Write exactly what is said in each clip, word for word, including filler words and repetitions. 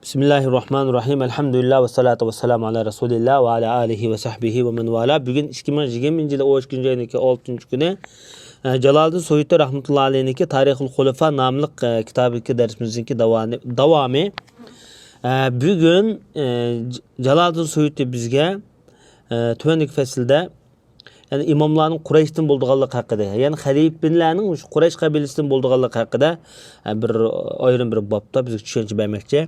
بىسمىللاھىررەھمانىررەھىم. ئەلھەمدۇلىللا ۋەسسالاتۇ ۋەسسالامۇ ئالا رەسۇلىللا ۋە ئالا ئالىھى ۋە سەھبىھى ۋە مەن ۋالا. بۈگۈن ئىككى مىڭ يىگىرمىنچى يىلى ئون ئىككىنچى ئاينىڭكى ئالتىنچى كۈنى. ئە، جالالىدىن سۇيۇتى رەھمەتۇللا ئەلەيھنىڭكى تارىخۇل خۇلەفا ناملىق، ئە، كىتابىدىكى دەرسىمىزنىڭكى داۋانى-، داۋامى. ئە، بۈگۈن، ئە، ج-، جالالىدىن سۇيۇتى بىزگە، ئە، تۆۋەندىكى پەسىلدە، يەنى ئىماملارنىڭ قۇرەيشتىن بولىدىغانلىقى ھەققىدە، يەنى خەلىپىلەرنىڭ مۇشۇ قۇرەيش قەبىلىسىدىن بولىدىغانلىقى ھەققىدە، ئە، بىر ئايرىم بىر بابتا بىزگە چۈشەنچە بەرمەكچى.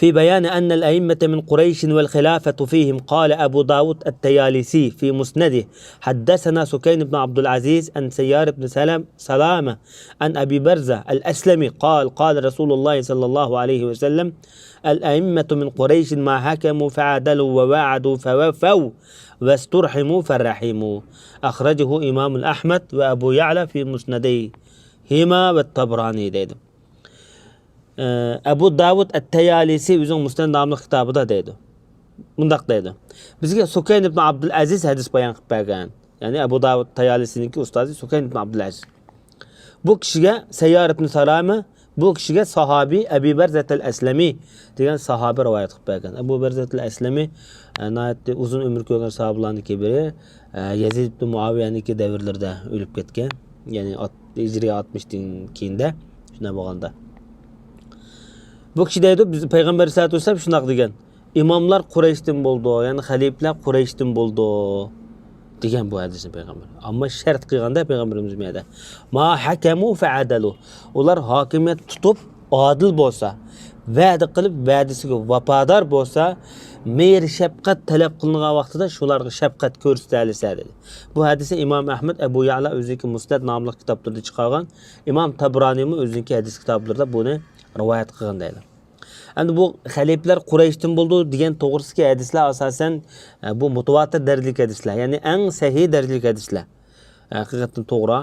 في بيان أن الأئمة من قريش والخلافة فيهم، قال أبو داود الطيالسي في مسنده: حدثنا سكين بن عبد العزيز عن سيار بن سلام-، سلامة عن أبي برزة الأسلمي قال: قال رسول الله صلى الله عليه وسلم: الأئمة من قريش ما حكموا فعدلوا ووعدوا فوفوا واسترحموا فرحموا. أخرجه إمام أحمد وأبو يعلى في مسنديهما والطبراني دەيدۇ. ئەبۇ داۋۇد ئەت-تەيالىسى ئۆزىنىڭ مۇسنەد ناملىق كىتابىدا دەيدۇ. مۇنداق دەيدۇ. بىزگە سۇكەين ئىبن ئابدۇل ئەزىز ھەدىس بايان قىلىپ بەرگەن. يەنى ئەبۇ داۋۇد تەيالىسىنىڭكى ئۇستازى سۇكەين ئىبن ئابدۇل ئەزىز. بۇ كىشىگە سەييار ئىبن سالامە، بۇ كىشىگە ساھابى ئەبى بەرزەتەل ئەسلەمى دېگەن ساھابە رىۋايەت قىلىپ بەرگەن. ئەبۇ بەرزەتەل ئەسلەمى، ئە، ناھايىتى ئۇزۇن ئۆمۈر كۆرگەن ساھابىلاردىكى بىرى، ئە، يەزىد ئىبن مۇئاۋىيەنىڭكى دەۋرلىرىدە ئۆلۈپ كەتكەن. يەنى ئات-، ھىجرىي ئاتمىشتىن كېيىندە، شۇنداق بولغاندا. بۇ كىشى دەيدۇ، بىز پەيغەمبەر ئەلەيھىسسالاتۇ ۋەسسالام شۇنداق دېگەن. ئىماملار قۇرەيشتىن بولىدۇ، يەنى خەلىپىلەر قۇرەيشتىن بولىدۇ، دېگەن بۇ ھەدىسنى پەيغەمبەر. ئەمما شەرت قىلغاندا پەيغەمبىرىمىز بۇ يەردە، ما ھەكەمۇ فەئەدەلۇ. ئۇلار ھاكىمىيەت تۇتۇپ، ئادىل بولسا، ۋەدە قىلىپ، ۋەدىسىگە ۋاپادار بولسا، مېھىر شەپقەت تەلەپ قىلىنغان ۋاقتىدا شۇلارغا شەپقەت كۆرسىتەلىسە، دېدى. بۇ ھەدىسنى ئىمام ئەھمەد، ئەبۇ يەئلا ئۆزىنىڭكى مۇسنەد ناملىق كىتابلىرىدا چىقارغان، ئىمام تەبرانىيمۇ ئۆزىنىڭكى ھەدىس كىتابلىرىدا بۇنى رىۋايەت قىلغان دەيدۇ. ئەمدى بۇ خەلىپىلەر قۇرەيشتىن بولىدۇ دېگەن توغرىسىدىكى ھەدىسلەر ئاساسەن، ئە، بۇ مۇتەۋاتىر دەرىجىلىك ھەدىسلەر، يەنى ئەڭ سەھىھ دەرىجىلىك ھەدىسلەر. ھەقىقەتەن توغرا.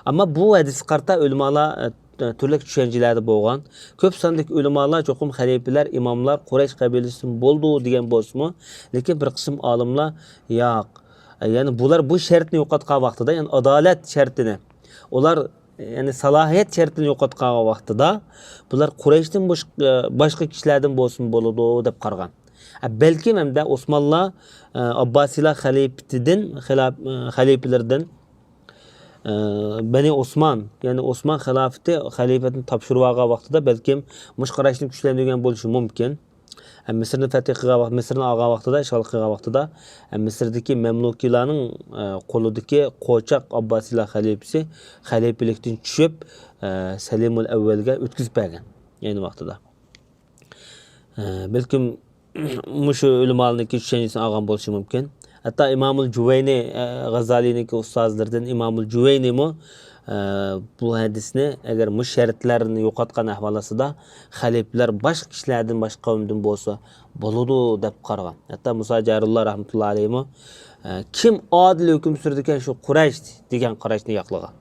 ئەمما بۇ ھەدىسكە قارىتا ئۆلىمالار، ئە، تۈرلۈك چۈشەنچىلەردە بولغان. كۆپ ساندىكى ئۆلىمالار چوقۇم خەلىپىلەر، ئىماملار قۇرەيش قەبىلىسىدىن بولىدۇ دېگەن بولسىمۇ، لېكىن بىر قىسىم ئالىملار ياق. يەنى بۇلار بۇ شەرتنى يوقاتقان ۋاقتىدا، يەنى ئادالەت شەرتىنى، ئۇلار يەنى سالاھىيەت شەرتىنى يوقاتقان ۋاقتىدا بۇلار قۇرەيشتىن بوش-، باشقا كىشىلەردىن بولسىمۇ بولىدۇ دەپ قارىغان. بەلكىم ھەمدە ئوسمانلار، ئابباسىيلار خەلىپىتىدىن، خىلاپ-، خەلىپىلىرىدىن، بەنى ئوسمان، يەنى ئوسمان خىلاپىتى خەلىپەتنى تاپشۇرۇۋالغان ۋاقتىدا بەلكىم مۇشۇ قاراشنى كۈچلەندۈرگەن بولۇشى مۇمكىن. ھەم مىسىرنى فەتھ قىلغان ۋاقىت، مىسىرنى ئالغان ۋاقتىدا، ئىشغال قىلغان ۋاقتىدا، ھەم مىسىردىكى مەملۇكىيلارنىڭ، ئە، قولىدىكى قوچاق ئابباسىيلار خەلىپىسى خەلىپىلىكتىن چۈشۈپ، ئە، سەلىمۇل ئەۋۋەلگە ئۆتكۈزۈپ بەرگەن ئەينى ۋاقتىدا. ئە، بەلكىم مۇشۇ ئۆلىمالارنىڭكى چۈشەنچىسىنى ئالغان بولۇشى مۇمكىن. ھەتتا ئىمامۇل جۇۋەينى، ئە، غازالىنىڭكى ئۇستازلىرىدىن ئىمامۇل جۇۋەينىمۇ، ئە، بۇ ھەدىسنى ئەگەر مۇشۇ شەرتلەرنى يوقاتقان ئەھۋال ئاستىدا خەلىپىلەر باشقا كىشىلەردىن، باشقا قەۋمدىن بولسا بولىدۇ دەپ قارىغان. ھەتتا مۇسا جارۇللا رەھمەتۇللا ئەلەيھىمۇ، ئە، كىم ئادىل ھۆكۈم سۈرىدىكەن شۇ قۇرەيش دېگەن قاراشنى ياقلىغان.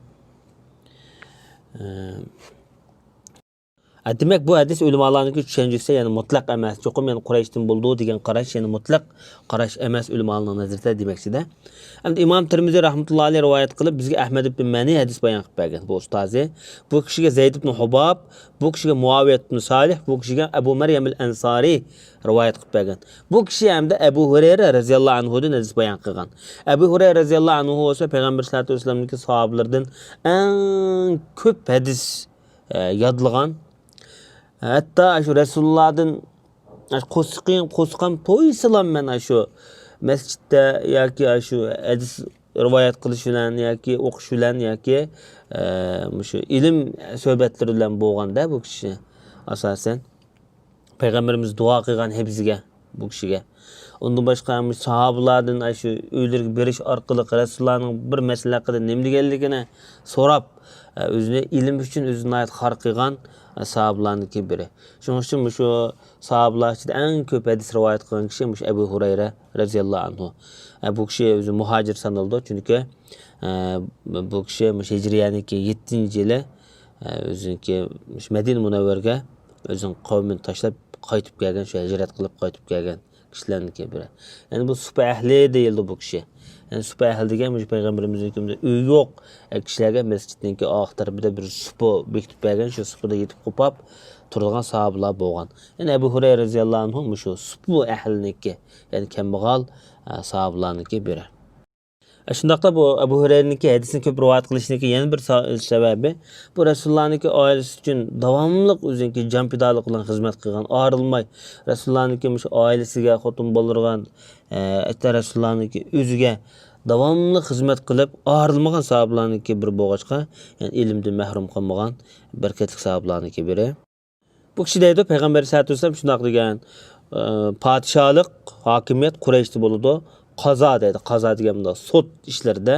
ئە، دېمەك، بۇ ھەدىس ئۆلىمالارنىڭكى چۈشەنچىسى، يەنى مۇتلەق ئەمەس. چوقۇم يەنى قۇرەيشتىن بولىدۇ دېگەن قاراش، يەنى مۇتلەق قاراش ئەمەس ئۆلىمالارنىڭ نەزىرىدە دېمەكچىدە. ئەمدى ئىمام تىرمىزى رەھمەتۇللا ئەلەيھ رىۋايەت قىلىپ، بىزگە ئەھمەد ئىبن مەنى ھەدىس بايان قىلىپ بەرگەن، بۇ ئۇستازى. بۇ كىشىگە زەيد ئىبن ھۇباب، بۇ كىشىگە مۇئاۋىيەت ئىبن سالىھ، بۇ كىشىگە ئەبۇ مەريەم ئەل ئەنسارى رىۋايەت قىلىپ بەرگەن. بۇ كىشى ھەمدە ئەبۇ ھۇرەيرە رەزىياللاھۇ ئەنھۇدىن ھەدىس بايان قىلغان. ئەبۇ ھۇرەيرە رەزىياللاھۇ ئەنھۇ بولسا پەيغەمبەر سەللەللاھۇ ئەلەيھى ۋەسەللەمنىڭكى ساھابىلىرىدىن ئەڭ كۆپ ھەدىس ئە، يادلىغان. ھەتتا ئاشۇ رەسۇلۇللادىن، ئاشۇ قورسىقىم، قورسىقىم تويسىلا مەن ئاشۇ مەسچىتتە ياكى ئاشۇ ھەدىس رىۋايەت قىلىش بىلەن ياكى ئوقۇش بىلەن ياكى، ئە، مۇشۇ ئىلىم سۆھبەتلىرى بىلەن بولغاندا بۇ كىشى ئاساسەن. پەيغەمبىرىمىز دۇئا قىلغان ھەپسىگە، بۇ كىشىگە. ئۇندىن باشقا، مۇشۇ ساھابىلاردىن ئاشۇ ئۆيلىرىگە بېرىش ئارقىلىق رەسۇلۇللانىڭ بىر مەسىلە ھەققىدە نېمە دېگەنلىكىنى سوراپ، ئۆزىنى ئىلىم ئۈچۈن ئۆزىنى ناھايىتى خار قىلغان ساھابىلارنىڭكى بىرى. شۇنىڭ ئۈچۈن مۇشۇ ساھابىلار ئىچىدە ئەڭ كۆپ ھەدىس رىۋايەت قىلغان كىشى مۇشۇ ئەبۇ ھۇرەيرە رەزىياللاھۇ ئەنھۇ. بۇ كىشى ئۆزى مۇھاجىر سانىلىدۇ، چۈنكى بۇ كىشى مۇشۇ ھىجرىيەنىڭكى يەتتىنچى يىلى ئۆزىنىڭكى مۇشۇ مەدىنە مۇنەۋۋەرىگە ئۆزىنىڭ قەۋمىنى تاشلاپ قايتىپ كەلگەن، شۇ ھىجرەت قىلىپ قايتىپ كەلگەن. كىشىلەرنىڭكى بىرى. يەنى بۇ سۇپا ئەھلى دېيىلىدۇ بۇ كىشى. يەنى سۇپا ئەھلى دېگەن مۇشۇ پەيغەمبىرىمىزنىڭكى ئۆيى يوق، ئە، كىشىلەرگە مەسچىتنىڭكى ئارقا تەرىپىدە بىر سۇپا بېكىتىپ بەرگەن، شۇ سۇپىدا يېتىپ قوپاپ تۇرىدىغان ساھابىلار بولغان. يەنى ئەبۇ ھۇرەيرە رەزىياللاھۇ ئەنھۇ مۇشۇ سۇپا ئەھلىنىڭكى، يەنى كەمبەغال، ئە، ساھابىلارنىڭكى بىرى. شۇنداقلا بۇ ئەبۇ ھۇرەيرىنىڭكى ھەدىسىنى كۆپ رىۋايەت قىلىشنىڭكى يەنە بىر سا-، سەۋەبى، بۇ رەسۇلۇللانىڭكى ئائىلىسى ئۈچۈن داۋاملىق ئۆزىنىڭكى جان پىدالىق بىلەن خىزمەت قىلغان، ئايرىلماي رەسۇلۇللانىڭكى مۇشۇ ئائىلىسىگە، خوتۇن بالىلىرىغا، ئە، ھەتتا رەسۇلۇللانىڭكى ئۆزىگە داۋاملىق خىزمەت قىلىپ ئايرىلمىغان ساھابىلارنىڭكى بىرى بولغاچقا، يەنى ئىلىمدىن مەھرۇم قالمىغان بەرىكەتلىك ساھابىلارنىڭكى بىرى. بۇ كىشى دەيدۇ، پەيغەمبەر ئەلەيھىسسالاتۇ ۋەسسالام شۇنداق دېگەن، ئى، پادىشاھلىق، ھاكىمىيەت قۇرەيشتە بولىدۇ. قازا دەيدۇ. قازا دېگەن مۇنداق سوت ئىشلىرىدا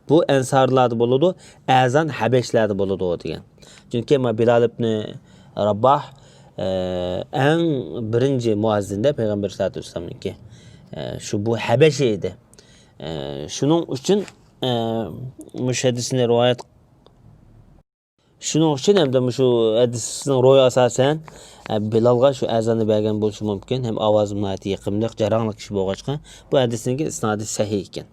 بۇ ئەنسارلاردا بولىدۇ، ئەزان ھەبەشلەردە بولىدۇ دېگەن. چۈنكى ما بىلال ئىبنى راباھ، ئى، ئەڭ بىرىنچى مۇئەززىندە پەيغەمبەر ئەلەيھىسسالاتۇ ۋەسسالامنىڭكى، ئى، شۇ بۇ ھەبەشى ئىدى. ئى، شۇنىڭ ئۈچۈن، ئى، مۇشۇ ھەدىسنى رىۋايەت شۇنىڭ ئۈچۈن ھەمدە مۇشۇ ھەدىسنىڭ روھى ئاساسەن، ئە، بىلالغا شۇ ئەزاننى بەرگەن بولۇشى مۇمكىن. ھەم ئاۋازى ناھايىتى يېقىملىق، جاراڭلىق كىشى بولغاچقا، بۇ ھەدىسنىڭكى ئىسنادى سەھىھ ئىكەن.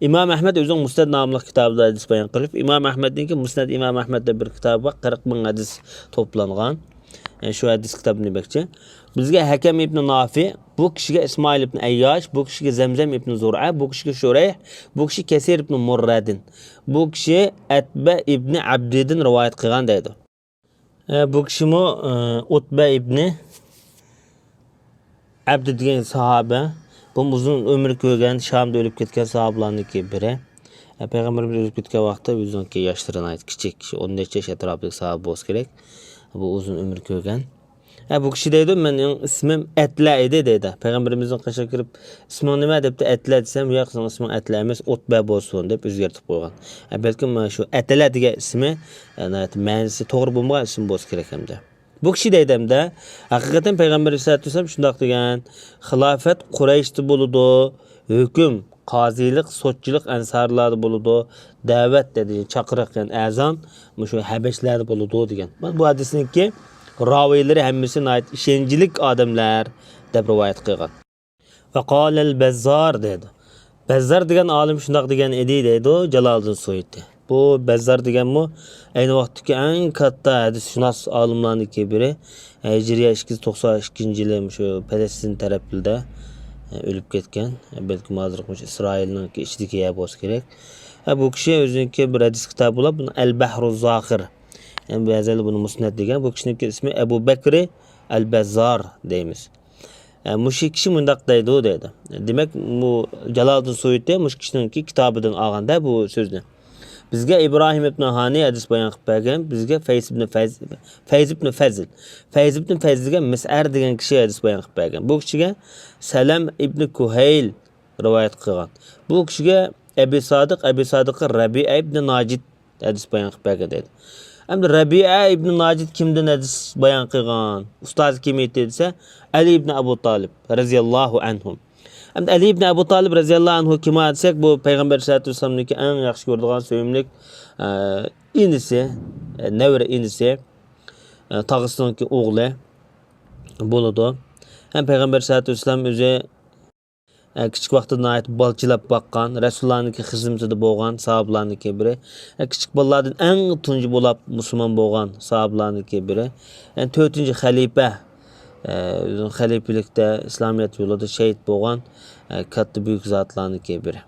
ئىمام ئەھمەد ئۆزىنىڭ مۇسنەد ناملىق كىتابىدا ھەدىس بايان قىلىپ، ئىمام ئەھمەدنىڭكى مۇسنەد ئىمام ئەھمەد دەپ بىر كىتابى بار، قىرىق مىڭ ھەدىس توپلانغان. ئە، شۇ ھەدىس كىتابى دېمەكچى. بىزگە ھەكەم ئىبنى نافى، بۇ كىشىگە ئىسمائىل ئىبنى ئەيياش، بۇ كىشىگە زەمزەم ئىبنى زۇرئە، بۇ كىشىگە شۇرەيھ، بۇ كىشى كەسىر ئىبنى مۇررەدىن، بۇ كىشى ئەتبە ئىبنى ئەبدىدىن رىۋايەت قىلغان دەيدۇ. ئە، بۇ كىشىمۇ، ئە، ئۇتبە ئىبنى ئەبدى دېگەن ساھابە. بۇمۇ ئۇزۇن ئۆمۈر كۆرگەن، شامدا ئۆلۈپ كەتكەن ساھابىلارنىڭكى بىرى. ئە، پەيغەمبىرىمىز ئۆلۈپ كەتكەن ۋاقىتتا ئۆزىنىڭكى ياشلىرى ناھايىتى كىچىك، شۇ ئون نەچچە ياش ئەتراپىدىكى ساھابە بولسا كېرەك. بۇ ئۇزۇن ئۆمۈر كۆرگەن. ئە، بۇ كىشى دەيدۇ، مېنىڭ ئىسمىم ئەتلە ئىدى دەيدۇ. پەيغەمبىرىمىزنىڭ قېشىغا كىرىپ، ئىسمىڭ نېمە دەپتۇ، ئەتلە دېسەم، ياق، سېنىڭ ئىسمىڭ ئەتلە ئەمەس، ئۇتبە بولسۇن دەپ ئۆزگەرتىپ قويغان. ئە، بەلكىم، ئە، شۇ ئەتلە دېگەن ئىسمى، ئە، ناھايىتى مەنىسى توغرا بولمىغان ئىسىم بولسا كېرەك ئەمدى. بۇ كىشى دەيدۇ ئەمدى، ھەقىقەتەن پەيغەمبەر ئەلەيھىسسالاتۇ ۋەسسالام شۇنداق دېگەن، خىلاپەت قۇرەيشتە بولىدۇ، ھۆكۈم، قازىلىق، سوتچىلىق ئەنسارلاردا بولىدۇ، دەۋەت دېدى، چاقىرىق، يەنى ئەزان مۇشۇ ھەبەشلەردە بولىدۇ دېگەن. مانا بۇ ھەدىسنىڭكى راۋىيلىرى ھەممىسى ناھايىتى ئىشەنچلىك ئادەملەر دەپ رىۋايەت قىلغان. ۋەقالەل بەززار دەيدۇ. بەززار دېگەن ئالىم شۇنداق دېگەن ئىدى دەيدۇ جالالىدىن سۇيۇتى. بۇ بەززار دېگەنمۇ ئەينى ۋاقىتتىكى ئەڭ كاتتا ھەدىسشۇناس ئالىملارنىڭكى بىرى. ھىجرىيە ئىككى يۈز توقسان ئىككىنچى يىلى مۇشۇ پەلەستىن تەرەپلىرىدە، ئە، ئۆلۈپ كەتكەن. بەلكىم ھازىرقى مۇشۇ ئىسرائىلنىڭكى ئىچىدىكى يەر بولسا كېرەك. ئە، بۇ كىشى ئۆزىنىڭكى بىر ھەدىس كىتابى بولۇپ، بۇنى ئەل بەھرۇ زاخىر، يەنى بەزىلەر بۇنى مۇسنەد دېگەن. بۇ كىشىنىڭكى ئىسمى ئەبۇ بەكرى ئەل بەززار دەيمىز. ئە، مۇشۇ كىشى مۇنداق دەيدۇ دەيدۇ. دېمەك، بۇ جالالىدىن سۇيۇتى مۇشۇ كىشىنىڭكى كىتابىدىن ئالغاندا بۇ سۆزنى. بىزگە ئىبراھىم ئىبنى ھانى ھەدىس بايان قىلىپ بەرگەن، بىزگە فەيز ئىبنى فەيز، فەيز ئىبنى فەزل، فەيز ئىبنى فەزلگە مىسئەر دېگەن كىشى ھەدىس بايان قىلىپ بەرگەن. بۇ كىشىگە سەلەم ئىبنى كۇھەيل رىۋايەت قىلغان. بۇ كىشىگە ئەبى سادىق، ئەبى سادىق رەبىئە ئىبنى ناجىد ھەدىس بايان قىلىپ بەرگەن دەيدۇ. ئەمدى رەبىئە ئىبنى ناجىد كىمدىن ھەدىس بايان قىلغان؟ ئۇستازى كىم ئىدى دېسە، ئەلى ئىبنى ئەبۇ تالىپ رەزىياللاھۇ ئەنھۇ. ئەمدى ئەلى ئىبنى ئەبۇ تالىپ رەزىياللاھۇ ئەنھۇ كىم دېسەك، بۇ پەيغەمبەر ئەلەيھىسسالاتۇ ۋەسسالامنىڭكى ئەڭ ياخشى كۆرىدىغان، سۆيۈملۈك، ئە، ئىنىسى، ئە، نەۋرە ئىنىسى، ئە، تاغىسىنىڭكى ئوغلى بولىدۇ. ھەم پەيغەمبەر ئەلەيھىسسالاتۇ ۋەسسالام ئۆزى ئە، كىچىك ۋاقتىدا ناھايىتى بالچىلاپ باققان، رەسۇلۇللانىڭكى خىزمىتىدە بولغان ساھابىلارنىڭكى بىرى. ئە، كىچىك بالىلاردىن ئەڭ تۇنجى بولاپ مۇسۇلمان بولغان ساھابىلارنىڭكى بىرى. يەنى تۆتىنچى خەلىپە، ئە، ئۆزىنىڭ خەلىپىلىكتە ئىسلامىيەت يولىدا شېھىت بولغان، ئە، كاتتا بۈيۈك زاتلارنىڭكى بىرى.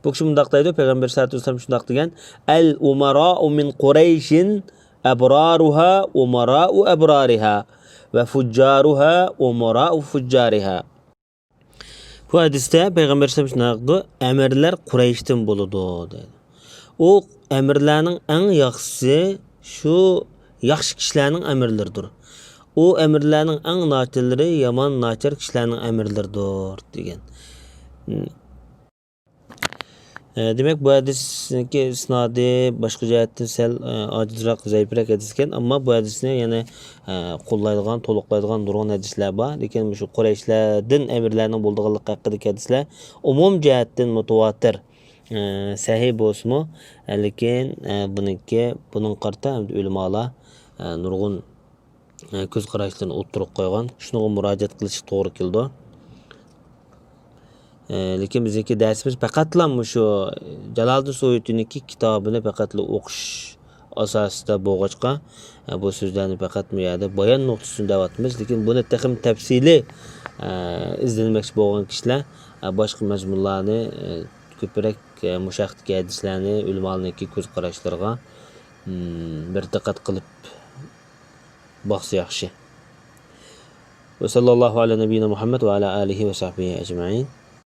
بۇ كىشى مۇنداق دەيدۇ، پەيغەمبەر سەللەللاھۇ ئەلەيھى ۋەسەللەم شۇنداق دېگەن، «ئەل ئۇمەرائۇ مىن قۇرەيشىن ئەبرارۇھا ئۇمەرائۇ ئەبرارىھا ۋە فۇججارۇھا ئۇمەرائۇ فۇججارىھا.» بۇ ھەدىستە پەيغەمبەر ئەلەيھىسسالام شۇنداق دەيدۇ، «ئەمىرلەر قۇرەيشتىن بولىدۇ» دەيدۇ. ئۇ ئەمىرلەرنىڭ ئەڭ ياخشىسى شۇ ياخشى كىشىلەرنىڭ ئەمىرلىرىدۇر. ئۇ ئەمىرلەرنىڭ ئەڭ ناچارلىرى يامان ناچار كىشىلەرنىڭ ئەمىرلىرىدۇر دېگەن. ئە، دېمەك، بۇ ھەدىسنىڭكى ئىسنادى باشقا جەھەتتىن سەل، ئە، ئاجىزراق، زەئىپرەك ھەدىس ئىكەن، ئەمما بۇ ھەدىسنى يەنە، ئە، قوللايدىغان، تولۇقلايدىغان نۇرغۇن ھەدىسلەر بار. لېكىن مۇشۇ قۇرەيشلەردىن ئەمىرلەرنىڭ بولىدىغانلىقى ھەققىدىكى ھەدىسلەر ئومۇم جەھەتتىن مۇتەۋاتىر، ئە، سەھىھ بولسىمۇ، ئە، لېكىن، ئە، بۇنىڭكى، بۇنىڭغا قارىتا ئۆلىمالار، ئە، نۇرغۇن ئە، كۆز قاراشلىرىنى ئوتتۇرىغا قويغان. شۇنىڭغا مۇراجىئەت قىلىشقا توغرا كېلىدۇ. ئە، لېكىن بىزنىڭكى دەرسىمىز پەقەتلا مۇشۇ جالالىدىن سۇيۇتىنىڭكى كىتابىنى پەقەتلا ئوقۇش ئاساسىدا بولغاچقا، ئە، بۇ سۆزلەرنى پەقەت بۇ يەردە بايان نۇقتىسىدىن دەۋاتىمىز. لېكىن بۇنى تېخىمۇ تەپسىلىي، ئە، ئىزدەنمەكچى بولغان كىشىلەر، ئە، باشقا مەزمۇنلارنى، ئە، كۆپرەك، ئە، مۇشۇ ھەقتىكى ھەدىسلەرنى ئۆلىمالارنىڭكى كۆز قاراشلىرىغا، م، بىر دىققەت قىلىپ باقسا ياخشى. وصلى الله على نبينا محمد وعلى آله وصحبه أجمعين.